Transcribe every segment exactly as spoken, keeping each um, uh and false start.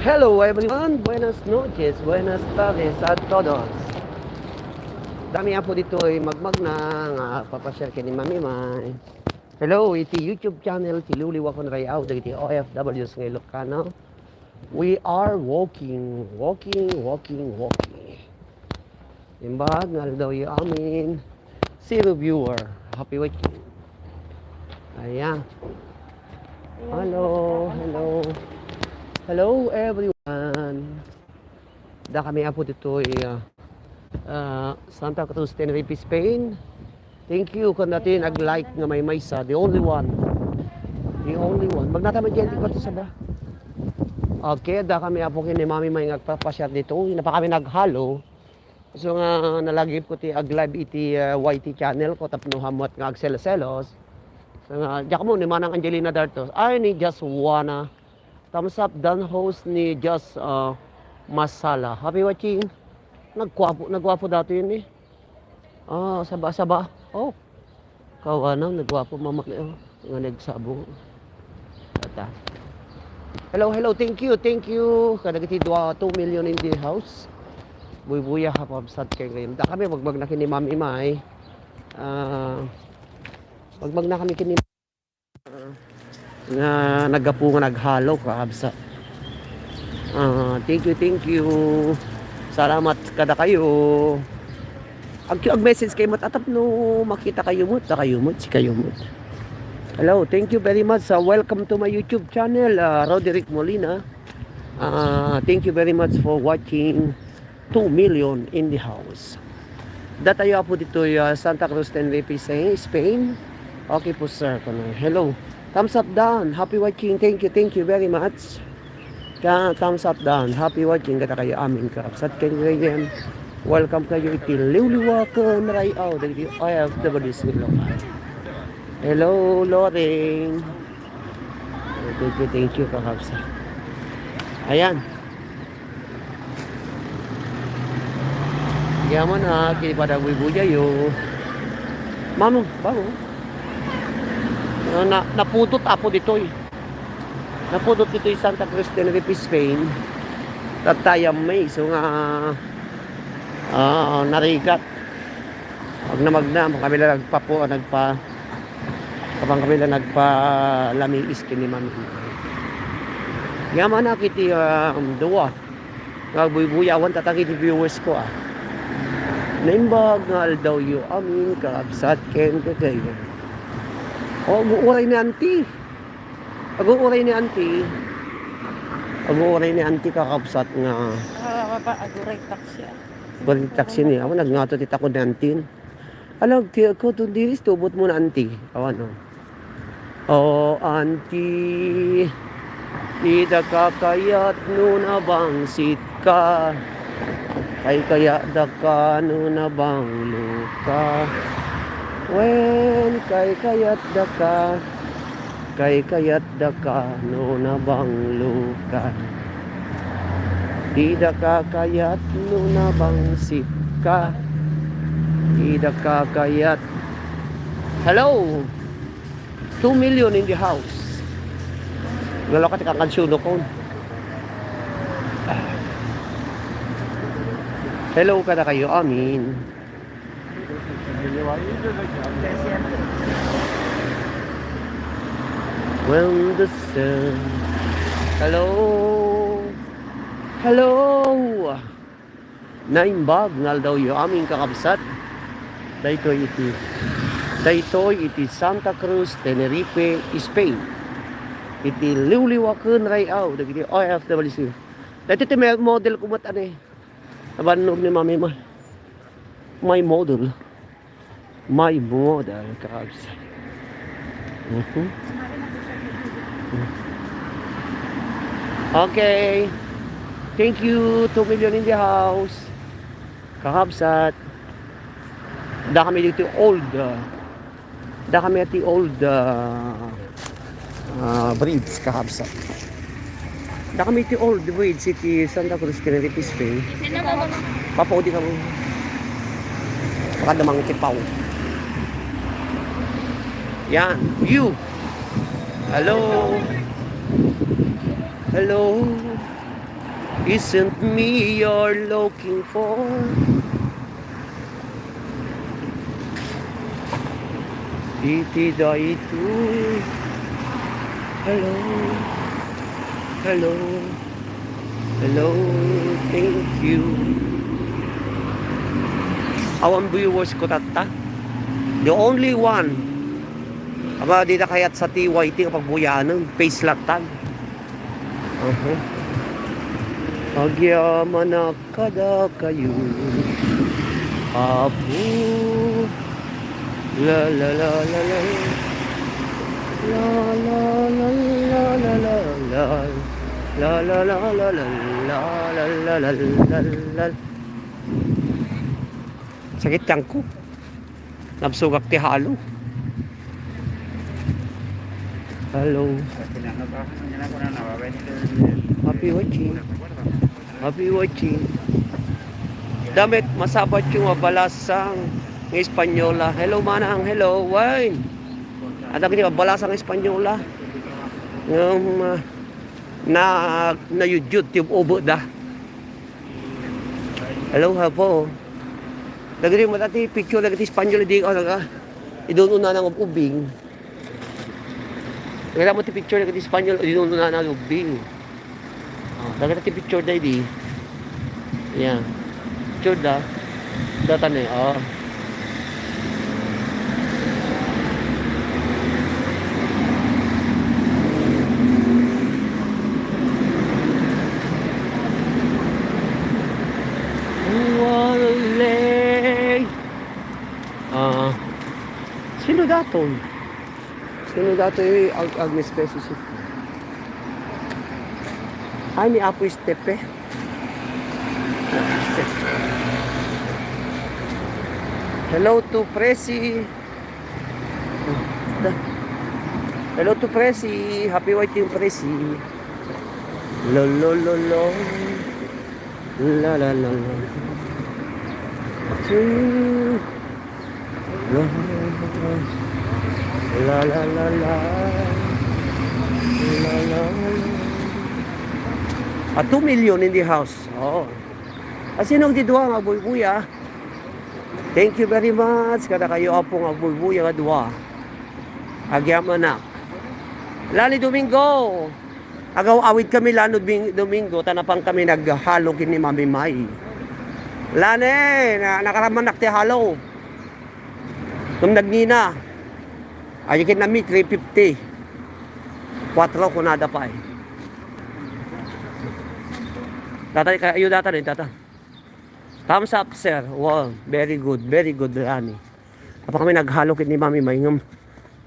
Hello everyone, buenas noches, buenas tardes a todos. Dami apo ditoy magmagna nga papasyal ken ni Mami May. Hello, iti YouTube channel ti Liwliwa ken Ray-aw dagiti O F Ws nga Ilocano. We are walking, walking, walking, walking. Imbag nga aldawyo amin. Zero viewer. Happy watching. Ayan. Hello, hello. Hello everyone. Dakami apo ditoy, ah, ah, Santa Cruz, Tenerife, Spain. Thank you kanayon nag-like nga maymaysa. The only one. The only one. Magnata man diyan, di ba, ito sa ba? Okay, dakami apo ken ni Mami May nga agpapasyar ditoy. Napakami naghalo. So nga nalagipko ti ag-live iti, ah, Y T channel ko tapno hamot nga agselos-selos. So nga, diak mo ni Manang Angelina Dartos. Ay, ni Jaswana. Thumbs up dan host ni Jas, ah, Masala. Happy watching. Nagguapo, nagguapo datoy ni. Ah, saba, saba. Oh. Kawanang nagguapo mamali, oh. Nga nagsabo. Tata. Hello, hello. Thank you, thank you. Kadagiti dua, two million in the house. Buybuya, kakabsat, ken gayam. Dakami, magmagna ken ni Mami May. Ah, magmagna kami ken ni nga naggapu nga naghalo, kakabsat. Ah, thank you, thank you. Salamat kadakayo. Ag-, ag-message kayo met tapno makita kayo met, ta kayo met, si kayo met. Hello, thank you very much. Uh, welcome to my YouTube channel, uh, Roderick Molina. Uh, thank you very much for watching. Two million in the house. Datayo apo ditoy, ah, Santa Cruz, Tenerife, Spain. Okay po, sir. Hello. Thumbs up down. Happy watching. Thank you. Thank you very much. Ka, thumbs up down. Happy watching. Kadakayo amin, kakabsat, ken gayam. Welcome kayo iti Liwliwa ken Ray-aw dagiti O F Ws nga Ilocano. Hello, Lorraine. Thank you, thank you, kakabsat. Ayan. Yaman ha, kini pada buybuyayo. Mamo, babo. Ah, na, napudot apo ditoy. Napudot ditoy Santa Cruz, Tenerife, Spain. Tatayam may isu nga, ah, narigat. Magna, magna, kami lang nagpapu-, nagpa-, Kapang kami lang nagpalamiis ken ni Mami. Yaman na kiti, um, dua. Nga buybuyawan tatang iti viewers ko, ah. Naimbag nga aldawyo amin, kakabsat ken kakayo. Oh, aguray ni Auntie. Aguray ni Auntie. Aguray ni Auntie, kakabsat nga. Ah, baba, aguray taksi, ah. Aguray taksi ni. Awan, nagngato ti takod ni Auntie. Alag ti ako to diris, tubot mo na, Auntie. Awan, oh. Oh, Auntie, dida ka kayat no nabangsit ka. Kaykayat daka no nabanglo ka. Wen, kaykayat daka. Kaykayat daka no nabanglo ka. Dida ka kayat no nabangsit ka. Dida ka kayat. Hello! Two million in the house. Nalaka ti kankansyonko. Hello kadakayo amin. When the sun. Hello. Hello. Naimbag nga aldawyo amin, kakabsat. Daytoy iti, daytoy iti Santa Cruz, Tenerife, Spain. Iti liwliwa ken ray-aw dagiti O F W. Daytoy ti me-, model ko met, ane. Nabannog ni Mami mo. My model. My model, kakabsat. Mhm. Okay. Thank you. Two million in the house. Kakabsat. Da kami dito old, ah, da kami at the old, ah, ah, bridge, kakabsat. Da kami iti old bridge iti Santa Cruz, Tenerife, Spain. Papaudi ka mo. Baka damang kipaw. Yan. View. Hello. Hello. Isn't me you're looking for? Iti daytoy. Hello. Hello. Hello. Thank you. Awan viewers ko tatta. The only one. Ama, di na kayat sa T Y T nga pagbuyanan. Face latan. Uh-huh. Agyamanak kadakayo, Apo. La, la, la, la, la. La, la, la, la, la, la, la. La, la, la, la, la, la, la, la, la, la, la. Sakit tiyan ko. Nabsugak ti halo. Hello. Happy watching. Happy watching. Damet, masabat yung mabalasang nga Espanyola. Hello, manang. Hello, wine. At ang mabalasang Espanyola. Ngam, ah, na, na YouTube, YouTube ubo da. Hello, hapo. Dagiti met ti picture dagiti Espanyol, idi, ano ka? Idun-una nang ub-, ubing. Kaya mo ti picture dagiti Espanyol, idun-una nang ubing. Oh, dagiti picture da idi. Yeah. Picture da. Data ni, oh. Walay. Ah, sino daton? Sino daton yung Ag-, Agnes Pesos? Ay, ni Apo Step eh. Hello to Presi. Hello to Presi. Happy waiting, Presi. Lo, lo, lo, lo. La, la, la, la. Two. La, la, la, la. La, la, la. Ah, two million in the house. Oh. Ah, sino ti dua nga buybuya? Thank you very much. Kada kayo, Apo, nga buybuya nga dua. Agyamanak. Lani Domingo. Agaw-awid kami lano Bing-, Domingo, ta napan kami naghalo ken ni Mami May. Lani, na, nakaramanak ti halo. Nung nagnina, ay ken nami three fifty. Kuatro kunada pay. Tatay, kayo data ni tata. Thumbs up, sir. Wow, very good, very good, Rani. Apa kami naghalo ket ni Mami May ngem.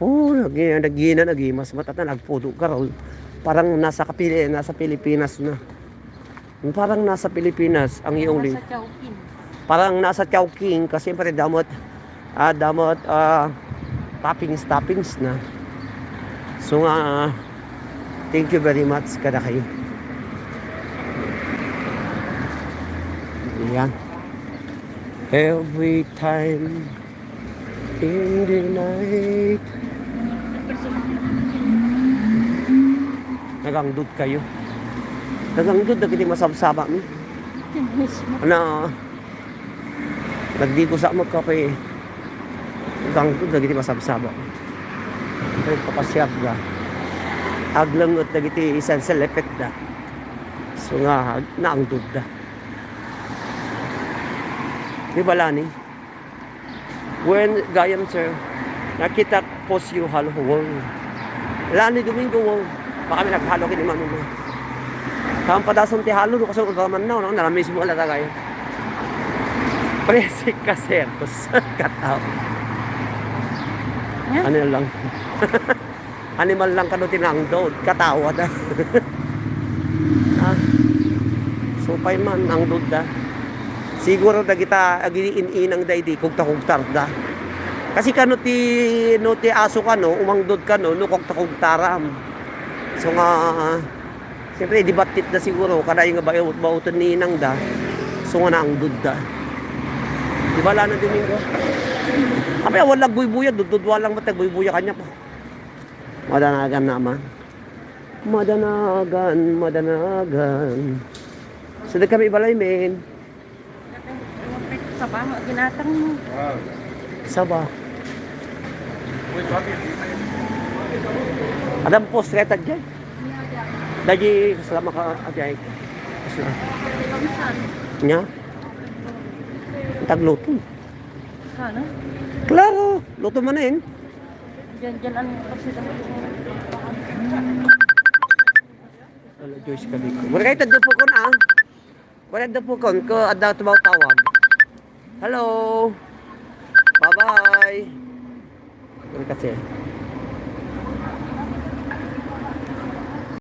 Oh, nag-, nagina, nagimas, matata, nagpudo ka raw. Parang nasa kapili-, nasa Pilipinas na. Parang nasa Pilipinas ang iyong Nasa ling-, Chowking. Parang nasa Chowking, kasi siyempre, damot, ah, damot, ah, toppings, toppings na. So nga, ah, thank you very much kada kayo. Ayan. Every time in the night. Nagangdod kayo. Nagangdod dagiti masabsaba mi. Ano? Nagdigo sa mo kape. Nagangdod dagiti masabsaba. Ay, papasiag da. Aglenget dagiti isenselepet da. So nga, naangdod da. Di ba, Lani? When gayam, sir, nakita post you halo, wow. Lani Domingo, wow. Baka may naghalo kin imam mo. Tamang padason ti halo, no, kasi ultraman na, no, naramis mo ala tagay. Presik ka, sir. Kataw. Ano lang. Animal lang kano ti naangdod, katawa da. Ah. Supay man, angdod da. Siguro dagita, agini in-inang da idi, kugta-kugtar da. Kasi kano ti, no ti aso kano, umangdod kano, no kugta-kugtaram. So nga, siyempre, idi battit da siguro, kada yung baut-, bauten ni inang da. So nga naangdod da. Di ba, Lana Domingo? Apay, awan lang buybuya, dududwa lang matag buybuya kanya pa. Madanagan naman. Madanagan, madanagan. Saan kami balay, men? Saba, ginatang mo. Saba. Adam post kaya tadjay. Daji, salamat ka, ajay. Nya? Tagluto. Sana? Klaro, luto man eh. Diyan, diyan, ano, kasi Ano, Joyce Calico. Wala kayo tadyo po kun, ah. Wala tadyo po kun, ko adda tumaw-tawag. Hello. Bye-bye. Wala kasi.